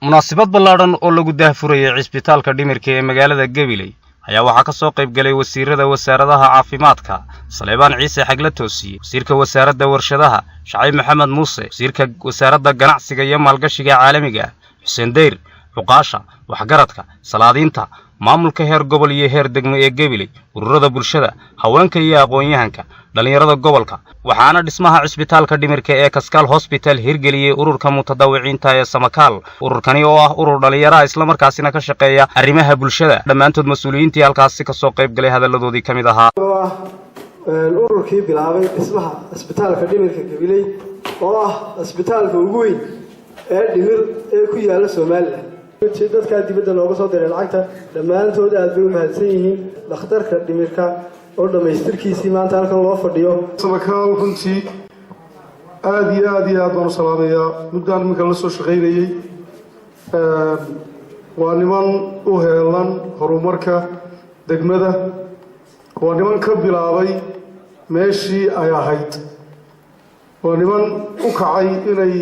Munaasabad ballaadhan oo lagu daahfurayay cisbitaalka dhimirka ee magaalada Gabiley ayaa waxaa ka soo qayb galay wasiirada wasaaradaha caafimaadka, Saleebaan Ciise Xagle Toosiye, wasiirka wasaaradda warshadaha, Shacayb Maxamed Muuse, wasiirka wasaaradda ganacsiga iyo maalgashiga caalamiga, Xuseen Dayr, cuqaasha, waxgaradka, salaadiinta, maamulka heer gobol iyo heer degmo ee Gabiley, ururada bulshada, haweenka iyo aqoon-yahanka dhallinyarada gobolka. Waxaana dhismaha cisbitaalka dhimirka ee Kaskaal Hosbital hirgeliyey ururka mutadawiciinta ee Samakaal. Ururkani oo ah urur dhallinyaraha islamarkaasina ka shaqeeya arrimaha bulshada. Dhammaantood mas-uuliyiintii halkaasi kasoo qayb galay hadalladoodii ka mid ahaa: Oo ah ururkii bilaabay dhismaha cisbitaalka dhimirka Gabiley, oo ah cisbitaalka ugu weyn ee dhimir ee ku yaala Somaliland. Dadkaa dibadda nooga soo diray lacagta dhammaantood aad bay u mahadsan yihiin. Dhakhtarka dhimirka oo dhammaystirkiisii maanta halkan loo fadhiyo. Samakaal runtii aada iyo aad iyo aad baan u salaamayaa. Muddaan iminka la soo shaqaynayey. Waa niman u heelan horumarka degmada, waa niman ka bilaabay meeshii ay ahayd, waa niman u kacay inay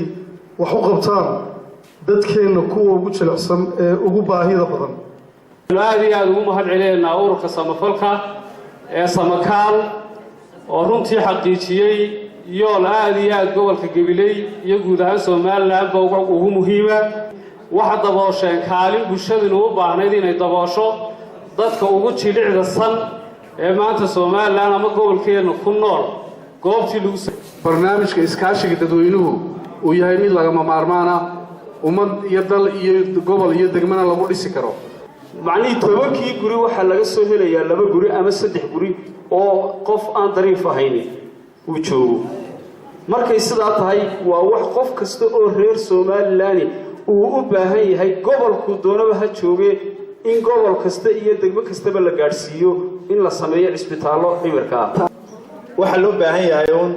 wax u qabtaan dadkeenna kuwa ugu jilicsan ee ugu baahida badan. Aad iyo aada ugu mahad celinaynaa ururka samafalka ee Samakaal oo runtii xaqiijiyey yool aada iyo aada gobolka Gabiley iyo guud ahaan Somalilandba ugu muhiima. Waxa daboosheen kaalin bulshadinu u baahnayd inay daboosho. Dadka ugu jilicda san ee maanta Somaliland ama gobolkeenna ku nool goobtii lagu Barnaamijka iskaashiga dadweynuhu uu yahay mid lagama maarmaan ah, ummad iyo dal iyo gobol iyo degmana lagu dhisi karo. Macnihii 10-kii guri waxaa laga soo helayaa laba guri ama saddex guri oo qof aan dariif ahayni uu joogo. Markay sidaa tahay, waa wax qof kasta oo reer Somaliland uu u baahan yahay, gobolku doonaba ha jooge, in gobol kasta iyo degmo kastaba la gaadhsiiyo in la sameeyo cisbitaallo dhimirka ah. Waxaa loo baahan yahay uun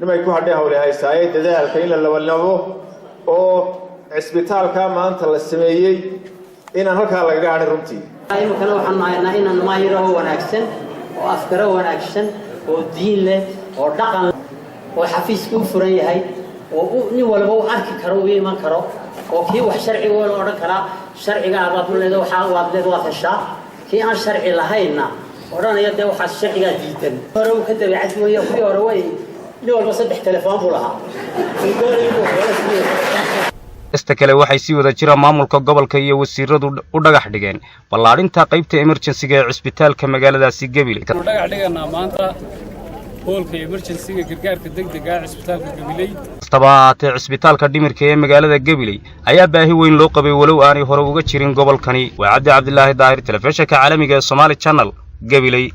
nimay ku hadhay hawle haysaaye dadaalka in la labanlabo oo cisbitaalka maanta la sameeyey inaan halkaa lagaga hadhin runtii. Iminkana waxaan haynaa inaan maayiro oo wanaagsan oo afkaro wanaagsan oo diin leh oo dhaqan oo xafiiska u furan yahay oo nin walba u arki karo, u iman karo, oo kii wax sharciga la odhan karaa sharciga abaad u leeda waxaa waad leed waad heshaa, kii aan sharci lahaynna odhanaya dee waxaas sharcigaa diidan. Hore uu ka dabeecad weeye kuwii hore. Way nin walba saddex telefoon buu lahaa. Ista kale waxay si wada jira maamulka gobolka iyo wasiiradu u dhagax dhigeen ballaadhinta qaybta emergency-ga ee cisbitaalka magaaladaasi Gabiley. Waxaanu dhagax dhiganaa maanta hoolka emergency-ga, gargaarka degdega ah, cisbitaalka Gabiley. Kastaba ahaatee, cisbitaalka dhimirka ee magaalada Gabiley ayaa baahi weyn loo qabay, walow aanay hore uga jirin gobolkani. Waa Cabdi Cabdilaahi Daahir, telefishinka caalamiga ee Somaali Channel, Gabiley.